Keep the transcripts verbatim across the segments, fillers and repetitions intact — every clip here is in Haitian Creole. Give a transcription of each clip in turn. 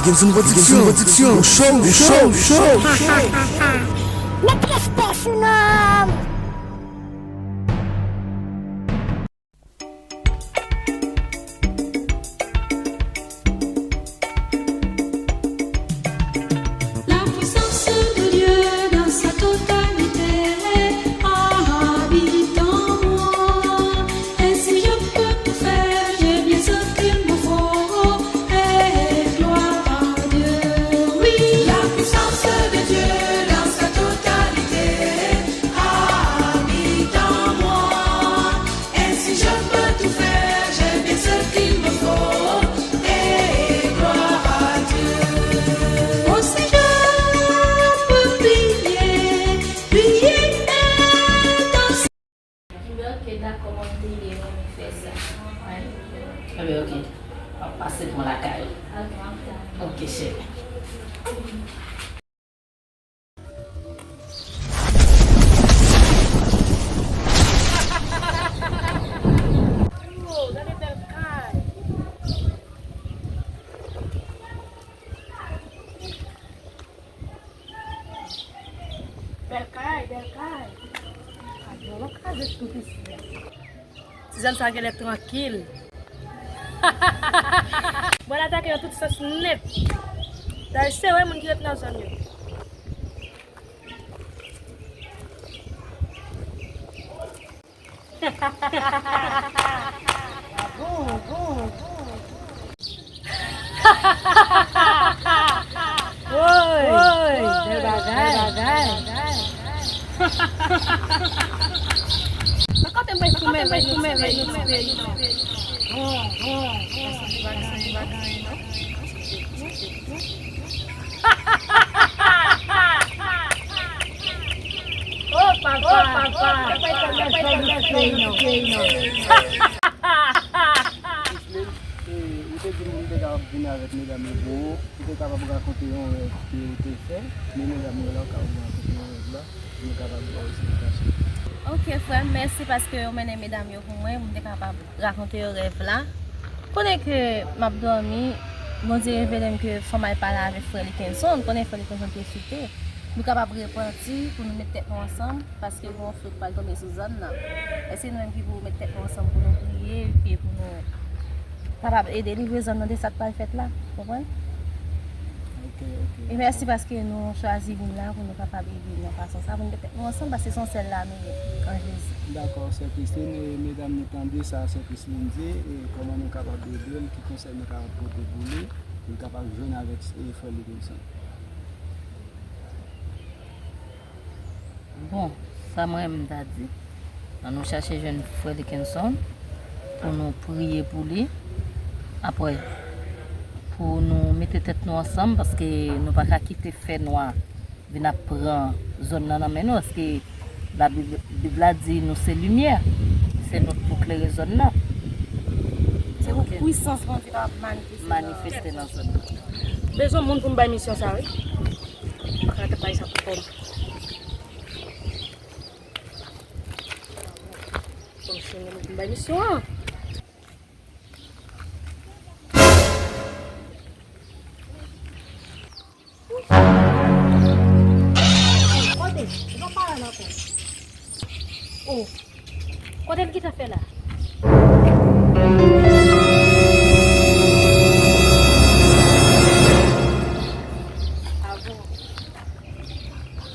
Gibbson Production, Production, show, show, show. Met respè sou non. La puissance de Dieu dans sa totalité habite en moi. Ainsi je peux tout faire, j'ai bien ce qu'il me faut. Et gloire à Dieu. Oui, la puissance de Dieu dans sa totalité habite en moi. Ainsi je peux tout faire, j'ai bien ce qu'il me faut, et gloire à Dieu. Oh, si je peux prier, prier et danser. Mwen oke, dakò, mwen te renmen fè sa. Wi. Enben, oke. W ap pase pran lakay ou. Ok, m ap tann. Oke, cheri. Gade bèl kay. Bèl kay, bèl kay. Gade yon lòt kay tout isi a. Ti zòn sa genlè trankil. Mwen atake nan tout sans nèt. Dayè se vre moun ki ret nan zòn yo. Bon, bon, bon, bon. Woy, woy, bèl bagay, bèl bagay. Nan kote m bay foumen, bay foumen, bay foumen. Bon, bon, bon, sa se bagay, sa se bagay, non? Oh, papa, oh, papa, papa, papa, papa, papa, papa, papa. Isley, e, ou te di m pou m te kapab vin avèk medam yo pou ou, ou te kapab rakonte yon rèv ke ou te fè, men medam yo la, ou kapab rakonte yon rèv la, pou nou kapab ba w esplikasyon. Ok, frè m, mèsi paske ou mennen medam yo pou mwen, pou m te kapab rakonte yo rèv la. Konnen ke m ap dòmi, Bondye revele m ke fò m al pale avèk frè Likenson, konnen frè Likenson te site. Nou kapab repanti pou nou met tèt nou ansanm, paske gen yon fle k pral tonbe sou zòn nan. Èske nou menm ki pou met tèt nou ansanm pou nou priye, epi pou nou kapab ede livre zòn nan de sa k pral fèt la? Konprann? Ok, ok. E mèsi paske nou chwazi vin la pou nou kapab ede nan fason sa, pou nou met tèt nou ansanm, paske se yon sèl lame an Jezi. Dakò, sè Christine, e medam nou tande sa sè Christine di, e kòman nou kapab ede l, ki konsèy nou kapab pote pou li, pou l kapab jwenn avèk, e, frè Likenson. Bon, sa mwen menm m ta di, ann nou chache jwenn frè Likenson pou nou priye pou li. Apre, pou nou mete tèt nou ansanm, paske nou pa ka kite fènwa vin ap pran zòn nan nan men nou, paske Labib, Bib la di nou se limyè, se nou k pou klere zòn nan. Se pou pwisans Bondye kapab manifeste nan, manifeste nan zòn nan. Bezwen moun pou m bay misyon sa, wi. M pa ka tèt bay sa pou kò m. Bon, se mwen ki bay misyon an. Kote? Se pa paran ankò. Oh. Kote l gentan fè la? Ah bon.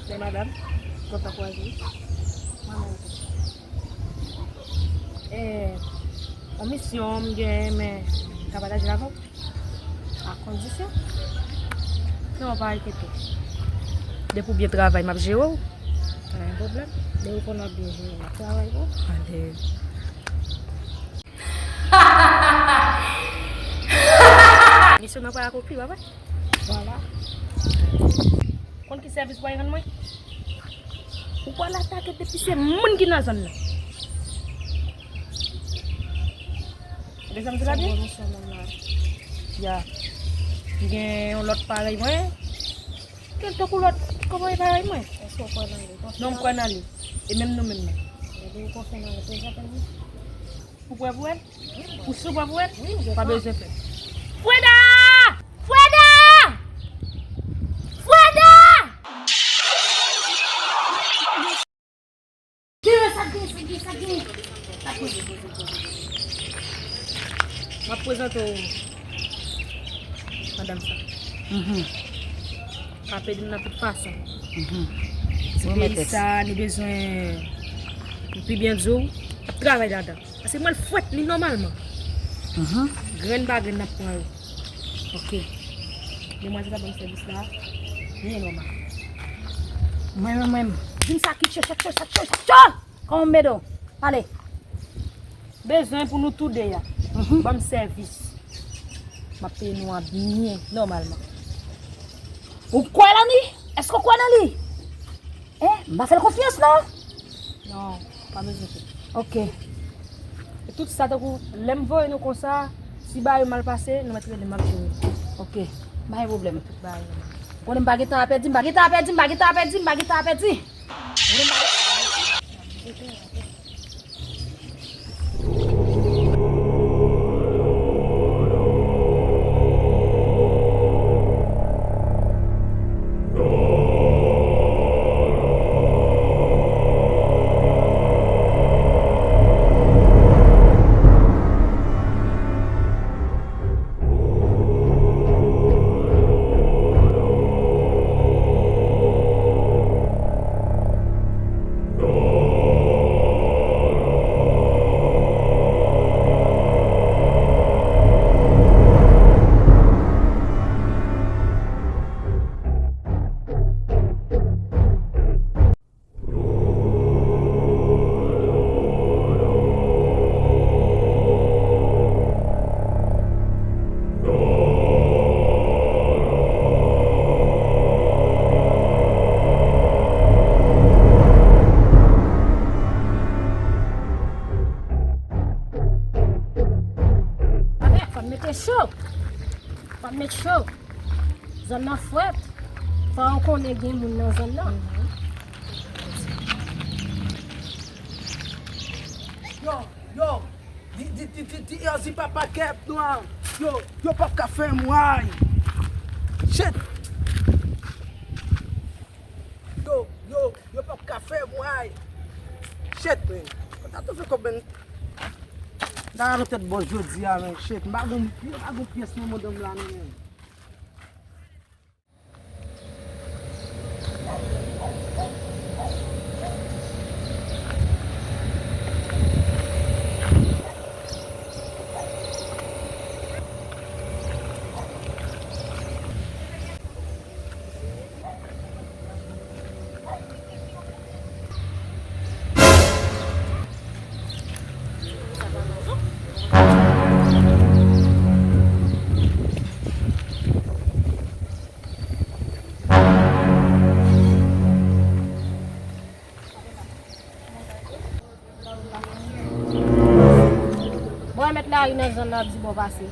Men madanm, kontan kwaze. Manman ou kontan. Eh, yon misyon m gen, men ka pataje l avè w. A kondisyon. Non, pa enkyete. Depi w byen travay, m ap jere w. Pa gen pwoblèm. Depi w konnen w ap byen jere, m ap travay pou w. Alèz. Misyon nan pa akonpli, pa vre? Vwala. Konn ki sèvis w pral rann mwen? Ou pral atake depi se moun ki nan zòn nan. Ou desann sou la byen? Ya. M gen yon lòt parèy mwen. Gen tankou lòt, kòman e parèy mwen? Èske w kwè nan li? Non, m kwè nan li. E menm nou menm nan. Epi ou konfye nan li, prezante l mwen. Ou prè pou wè l? Ou si w prè pou wè l? Wi, m gen tan. Pa bezwen pè. Freda! Freda! M ap prezante w madanm sa. Mhm. Ka pèdi m nan tout fason. Mhm. Ti peyi sa, nou bezwen, pou pi byen di w, ap travay ladan. Paske mwen l fwèt li nòmalman. Mhm. Grenn pa grenn n ap pran yo. Ok. Demwazèl sa ban m sèvis la, byen nòmal. Mwen menm, mwen menm. Vin sa ki cho, cho, cho, cho, cho, cho! Kòman m ede w? Pale. Bezwen pou nou toude a. Mhm. Ban m sèvis. M ap peye nou an byen, nòmalman. Ou kwè nan li? Èske w kwè nan li? Hein? M pa fè l konfyans, non. Non, pa bezwen kwè. Ok. E tout sa, tankou, lè m voye nou konsa, si bagay yo mal pase, nou mèt rele m, m ap jere. Ok. Pa gen pwoblèm. Tout bagay yo. Konnen m pa gen tan a pèdi, m pa gen tan a pèdi, m pa gen tan a pèdi, m pa gen tan a pèdi. Fò n mete cho. Fò n met cho. Zòn nan fwèt. Fò yo konnen gen moun nan zòn nan. Yo, yo, di, di, di, di, di, yo, di papa kèp nwa. Yo, yo p ap ka fè m wè. Shit. Yo, yo, yo p ap ka fè m wè. Shit, men. Kontan tou fè kòb, men. Nan tèt bòs jodi a, men. Shit, m pa gon, m pa gon pyès nan madanm la, non, men. Bon, mèt lari nan zòn nan ap di bon pase.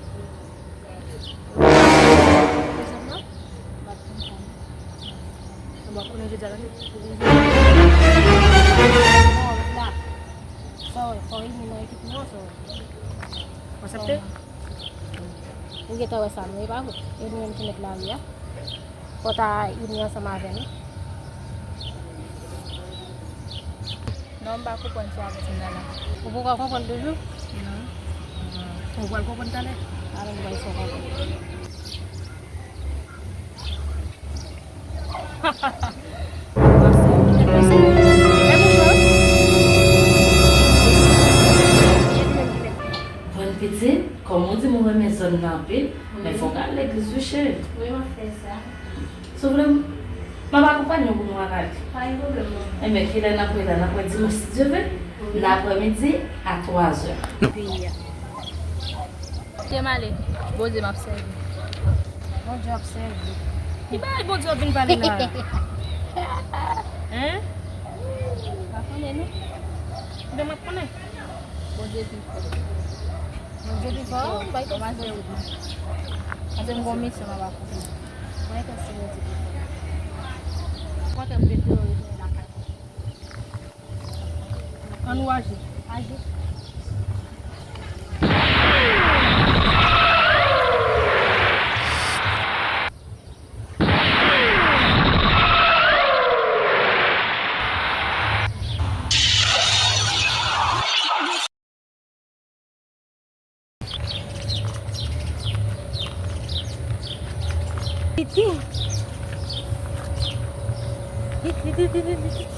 Bon, konnen jodi a la. Bon, mèt la. Sa w fò ini nan ekip nou an, sa w. Aksepte? Ou gentan wè sa, non, e pa vre? E nou menm ki mèt lari a. Fò w ta ini ansanm avè nou. Non, m pa konprann sa w ap di m nan la. Ou poko konprann toujou? Non. Ou pral konprann talè? Alò, m pral fè w konprann. Bon, pitit, kòm ou di m ou renmen zòn nan anpil, men fò w al legliz wi, cheri. Wi, m ap fè sa. Si w vle, m ap akonpanye w pou nou al ale. Pa gen pwoblèm, manman. Enben, kilè n ap wè la? N ap wè dimanch, si Dye vle, nan aprèmidi, a twazè. Peyi a. Kote m ale? Bondye m ap sèvi. Bondye ap sèvi. Ki bagay Bondye ap vin pale la? Hein? Pa konnen, non. Ebyen, m ap konnen. Bondye pi fò. Bondye pi fò? M bay konfyans nan Bondye. Paske m gon misyon m ap akonpli. Mwen konn si Bondye pi fò. Kontan m te retounen lakay. Ann nou aji. Aji. Vit, vit, vit.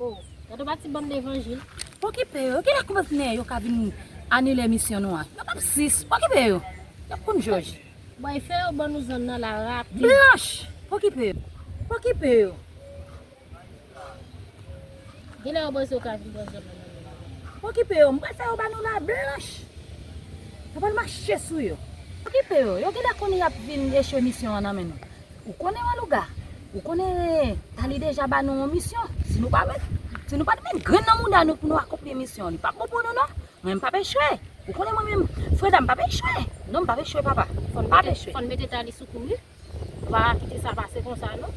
Oh, gade yon ti bann levanjil. Pokipe yo, genlè kòman yo ka vin anile misyon nou an. Yo p ap sis, pokipe yo. Y ap konn jòj. Bòy, fè yo ban nou zòn nan la rapid. Blanch, pokipe yo. Pokipe yo. Genlè yo panse yo ka vin pran zòn nan nan men nou. Pokipe yo, m pral fè yo ba nou la blanch. Yo pral mache sou yo. Pokipe yo, yo genlè konnen y ap vin echwe misyon an nan men nou. Ou konnen Manlouga, ou konnen Tali deja ba nou yon misyon. Si nou pa met, si nou pa t met grenn nan mouda nou pou nou akonpli misyon, li p ap bon pou nou non. Mwen m p ap echwe. Ou konnen mwen menm, Freda, m p ap echwe. Non, m p ap echwe, papa. M p ap echwe. Fò n mete Tali sou kou, wi. Nou pa ka kite sa pase konsa, non.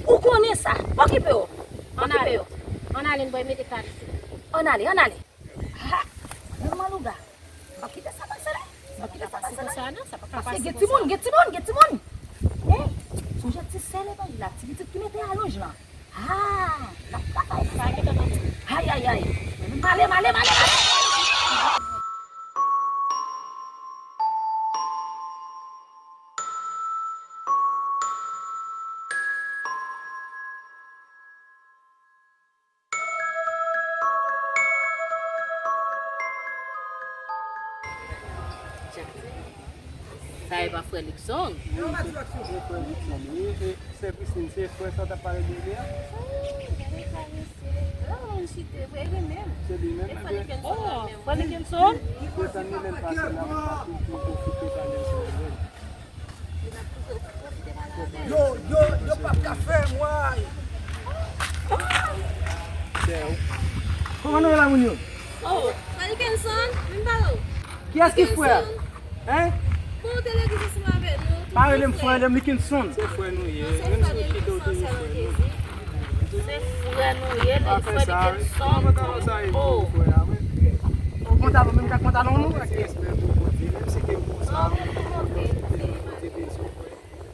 Ou konnen sa. Okipe w. Okipe w. Ann ale, n pral mete Tali sou kou. Ann ale, ann ale. Ha! Menm Manlouga. M p ap kite sa pase la. M p ap kite sa pase konsa, non. Sa pa ka pase konsa. Paske gen timoun, gen timoun, gen timoun. Hey! Sonje ti sè levanjil la, ti pitit ki mete alonj lan. Ah, l ap travay. Sa ki t ap mande. Ay, ay, ay. Ale, ale, ale, ale. Sa e pa frè Luckson? Wi, se, se frè Luckson, wi. E sè Christine, se frè sa w t ap pale de li a? Wi, gade sa, mesye. La, ou chite, vre, li menm. Se li menm, e frè Luckson la menm. Frè Luckson? Li kontan li menm pase la, pou, pou, pou pwofite pale ansanm avè l. Yo, yo, yo p ap ka fè m, way. Kòman nou ye la, moun yo? Oh, Frè Luckson, vin pale w. Kiyès ki frè? Hein? Bon, ou te legliz ansanm avèk nou, tout frè. Pa rele m frè, rele m Luckson. Se frè nou ye. Menm si w chita, ou toujou frè nou. Se frè nou ye, frè Dikenson. Pantalon, menm jan ak pantalon nou. Respè pou Bondye, menm si ke konsa, Bondye beni w, frè.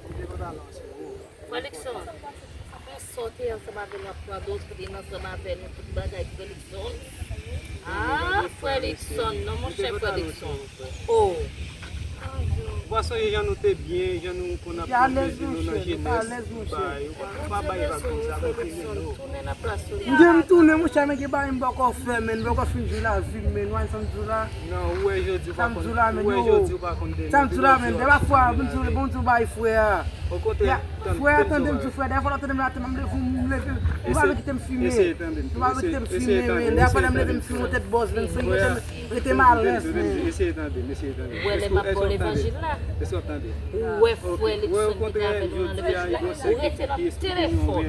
Kite pantalon sou ou. Frè Luckson, konsa w te ansanm avè nou ap pran dòktrin ansanm avè nou, tout bagay, frè Luckson. Ah, frè Luckson, non, monchè, frè Luckson. Oh. Ou pa sonje jan nou te byen, jan nou konn ap pran plezi nou nan jenès, bay, ou pa, ou pa bay vag konsa, nou te mele w. M di m tounen, monchè, men gen bagay m poko fè, men m poko fin jwi lavi m, men w wè sa m di w la. Non, ou wè jodi ou pa konn, ou wè jodi ou pa konn demen. Sa m di w la, men, dèyè fwa, bon, m di w, bon, m di w bagay frè a. Okontrè, frè a, tande m di w, frè, dèyè fwa lè w tande m la, m leve, m leve, ou pa vle kite m fimen. Eseye tande m tou. Ou pa vle kite m fimen, men, dèyè fwa lè m leve m fimen yon tèt bòz, vennsenk, rete malèz, men. Eseye tande m, eseye tande m. Ou wè lè m ap ba w levanjil la? Èske w ap tande? Ou wè frè Luckson ki te avè nou nan levanjil la? Ou rete nan telefòn.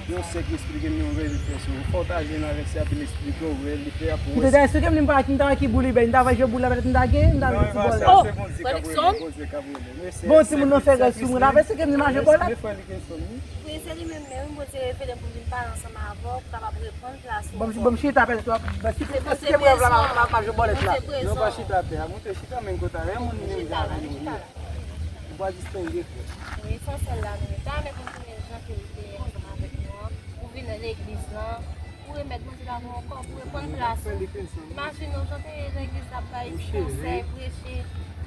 Yon sè ki esplike m yon rèv li fè sou ou. Fò w ta jwenn avèk sa pou l esplike w rèv li fè a pou w. M te ta esplike m li, m pa ki, m ta wè ki boul li bay, m ta wè je boul la, petèt m ta gen, m ta vin ti bòl. Oh, frè Luckson. Bon, timoun nan fè rèv sou mwen la, esplike m li mache bòl la. Wi, se li menm menm, Bondye revele m pou m vin pale ansanm avè w, pou kapab reprann plas ou ankò. Bon, m chita, petèt w ap, esplike m rèv la, m ap, m ap jwe bòlèt la. Non, pa chita atè a, monte chita menm kote a, e moun li menm ki avè nou ye. Ou pa distenge frè. Wi, esansyèl la nou ye. Ta renmen pou m tounen jan ke ou te ye ansanm avèk nou an, pou vin nan legliz lan, pou remèt Bondye lavi ankò, pou reprann plas ou. Imajine w jan te ye legliz la ap bay konsèy, preche,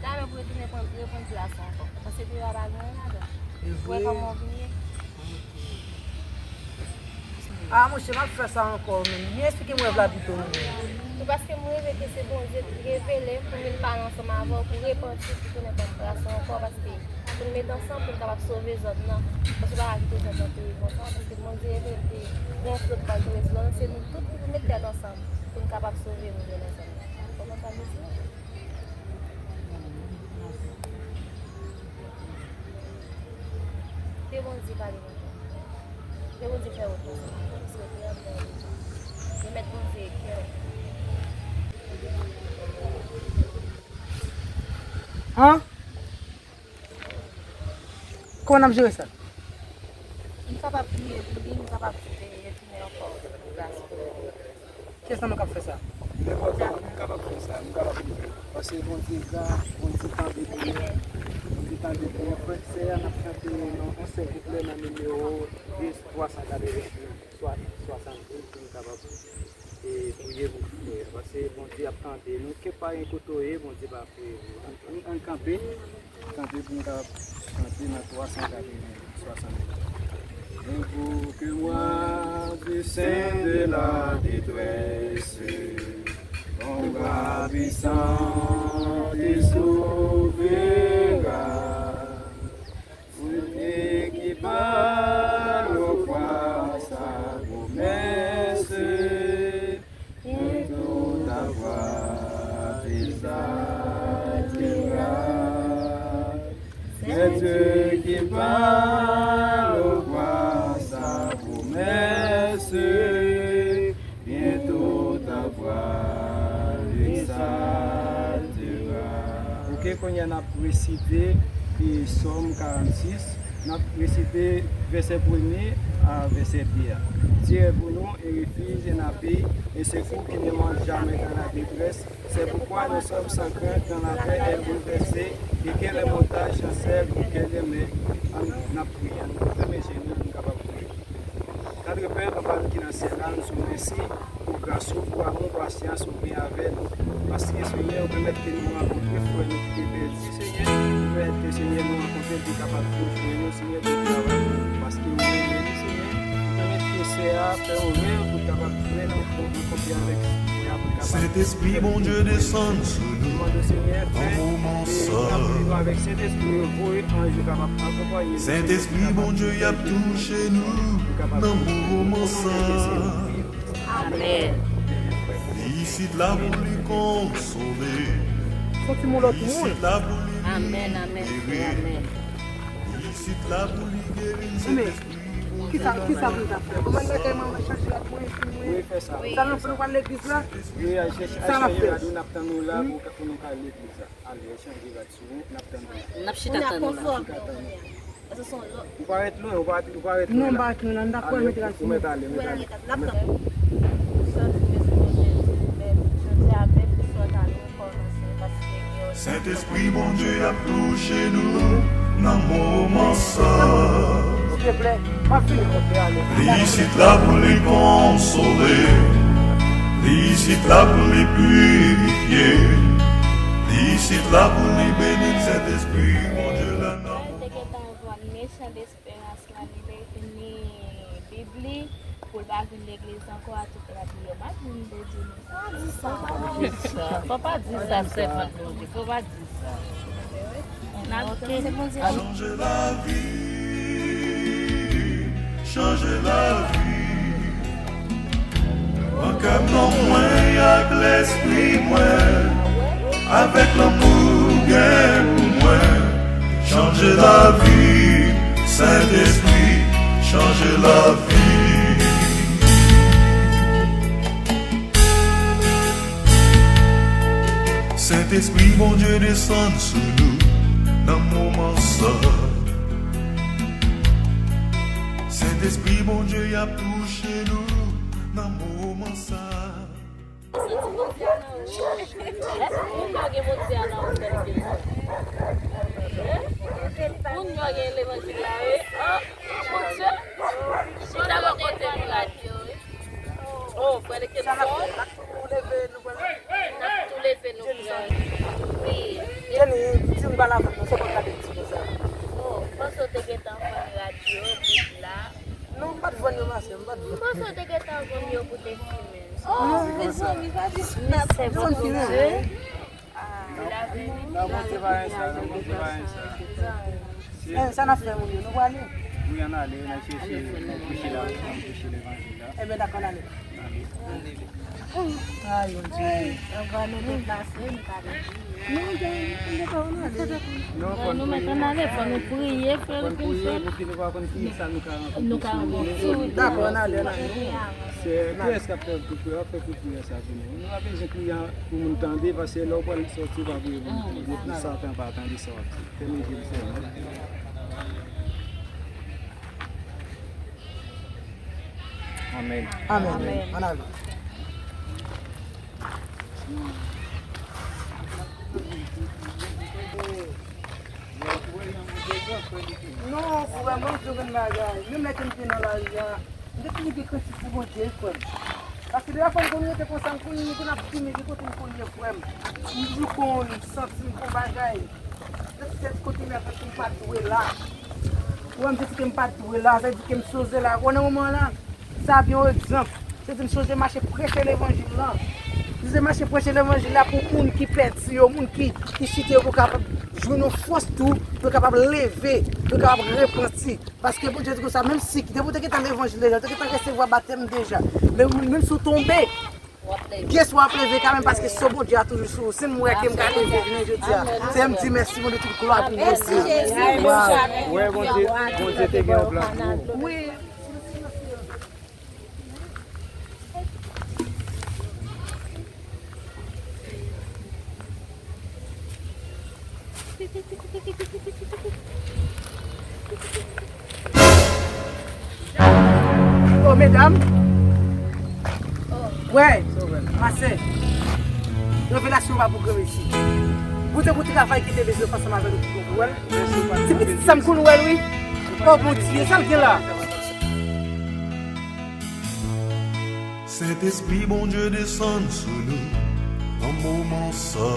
la menm pou retounen pran, reprann plas ou ankò. Paske te pa gen anyen ladan. Ou wè kòman w vin ye? Ah, monchè, m ap fè sa ankò, men. Byen esplike m rèv la pito, non. Se paske m reve ke se Bondye ki revele m pou m vin pale ansanm avè w, pou repanti, pou tounen pran plas ou ankò, paske pou n met ansanm, pou n kapab sove zòn nan. Paske w pa ka kite zòn nan peri konsa, paske Bondye revele m ke gen yon flot k pral tonbe sou zòn nan, se nou tout ki pou met tèt ansanm, pou n kapab sove nou demen zòn nan. Ou konprann sa m vle di w? Ke Bondye pale nou. Ke Bondye fè wout nou. Paske w te antre nan legliz. Remèt Bondye kè w. An? Kòman n ap jere sa? M kapab priye pou li, m kapab, eh, tounen yon fwa pou gras pou li. Kiyès nan nou k ap fè sa? Nenpòt moun kapab fè sa, nou kapab priye. Paske Bondye gran, Bondye tande priyè. Bondye tande priyè. Frè, sè a, n ap chante yon, yon sèl kouplè nan nimewo de twa san katrevenn, swa, swasanndis, pou nou kapab, e, priye pou frè a. Paske Bondye ap tande nou. Kenpari kote w ye, Bondye va priye pou ou. Ann, ann, ann kanpe. Kanpe pou nou kapab chante nan twa san katreven, swasanndis. Invoque-moi du sein de la détresse, ton bras puissant te sauvera. Celui qui parle au croix sa promesse, et tout ta voix exaltera. C'est Dieu qui parle au croix sa promesse, bientôt ta voix exaltera. Ok, kounye a n ap resite, e, Sòm karannsis. N ap resite vèsè premye a vèsè de a. Dieu est pour nous un refuge, un abri, un secours qui ne manque jamais dans la détresse. C'est pourquoi nous sommes sans crainte quand la terre est bouleversée et que les montagnes chancellent ou que les mers. Ann, n ap priye, ann ferme je nou pou n kapab priye. Tandre Pè, Papa nou ki nan syèl la, nou di w mèsi pou gras ou, pou amou, pasyans ou gen avè nou. Paske, Senyè, ou pèmèt ke nou rankontre frè nou ki te pèdi, Senyè. Ou pèmèt ke, Senyè, nou rankontre l, pou kapab jwenn nou, Senyè, pou travay pou ou. Paske nou renmen li, Senyè. Ou pèmèt ke sè a fè yon rèv pou l kapab jwenn yon rankontre avèk frè a, pou l kapab Sentespri Bondye desann sou nou nan moman sa. Sentespri Bondye ap touche nou nan moman sa. Amèn. Li isit la pou li konsole. Li isit la pou li libere. Li isit la pou li geri. Sentespri Bondye la. Kisa, kisa pou nou ta fè? Kòman n ta fè manman chanje rad mwen, pou mwen? Sa n ap fè, nou pral legliz la? Sa n ap fè? N ap tann nou la pou, pou nou ka legliz la. Ale, chanje rad sou nou, n ap tann nou la. N ap chita tann nou la. Ou pa ret lwen, ou pa, ou pa ret lwen la. Non, m pa ret lwen la, m dakò, mete rad sou mwen. Ou mèt ale, mèt ale. N ap tann. Sòti mezi Bondye di, men jodi a, menm sòt ale, rekòmanse, paske gen yon Sentespri Bondye ap touche nou nan moman sa. Li isit la pou li konsole. Li isit la pou li pirifye. Li isit la pou li beni. Sentespri Bondye la nan. Te gentan vwè mechan Esperans la, li vle vini Bib li, pou l pa vin legliz ankò a tout rad li yo. M ap vin de di nou sa. Fò pa di sa, fò pa di sa, sèvant Bondye, fò pa di sa. N ap chanje lavi, chanje lavi. Pran kè m, nanm mwen ak lespri mwen, avèk lanmou w gen pou mwen. Chanje lavi, Sentespri, chanje lavi. Sentespri Bondye desann sou nou nan moman sa. Sentespri Bondye ap touche nou nan moman sa. Èske moun yo gen Bondye a nan otèl de Dye? Moun yo gen levanjil la, wi. Oh, Bondye. Chita bò kote nou la, Dye, wi. Oh, frè de Kenson. N ap tou leve, nou pral. N ap tou leve, nou pral. Wi. Jenny, di m pa lavan nan, se konn gade ti konsa. Oh, m panse w te gentan fè radyo, Bib la. Non, m pa t vann yo, ma sè, m pa t vann. M panse w te gentan vann yo pou te fimen. Oh, mezanmi, pa di sa. Mezanmi, pa di sa. Nan monte pa gen sa, nan monte pa gen sa. Eh, sa n ap fè, moun yo, nou prale? Ann ale, n al chèche, n al preche la, n al preche levanjil la. Enben, dakò, n ale. Ay, Bondye. Anvan nou deplase, nou ka deplase. Non, fò n priye. Nou mèt ann ale, fò nou priye, fò n priye, pou ke nou pa konn ki sa nou ka rankontre sou wout nou. Dakò, ann ale, ann ale. Se kiyès k ap fè kout priyè, ap fè kout priyè sa pou nou. Nou pa bezwen kriye pou moun tande, paske lè w pral sòti, w pa priye pou moun tande, pou Satan pa tande sa w ap di. Fèmen je w sèlman. Amèn. Amèn. Amèn. Ann ale. Non, frè, mwen, m di w yon bagay. Menm lè ke m te nan lari a, m te toujou gen krentif pou Bondye, frè m. Paske deja fò m konn rete konsa, m konn, m konn ap fimen, gen kote m konn ye, frè m. M toujou konn santi m kon bagay. Nan tèt kote m ap fè m pa t dwe la. Ou wè m santi ke m pa t dwe la, sa vle di ke m soze la. Ou wè nan moman la, sa vin yon egzanp. Se di m soze mache preche levanjil la. M soze mache preche levanjil la pou moun ki pèdi yo, moun ki, ki chite yo pou kapab jwenn yon fòs tou, pou yo kapab leve, pou yo kapab repanti. Paske Bondye di konsa, menm si, depi w te gentan levanjil deja, w te gentan resevwa batèm deja. Men menm si w tonbe, pyès w ap leve kanmenm, paske se Bondye a toujou sou ou. Si m wè ke m ka leve jounen jodi a, se m di mèsi Bondye, tout glwa pou Bondye. Waw. Wè Bondye, Bondye te gen yon plan pou ou. Wi. Oh, medam. Wè, masè. Revelasyon pa pou granmesi. Ou te pou travay ki te bezwen ansanm avè nou pou wè l. Ti pitit sa m konn wè l, wi. Oh, Bondye, sa l gen la? Sentespri Bondye desann sou nou nan moman sa.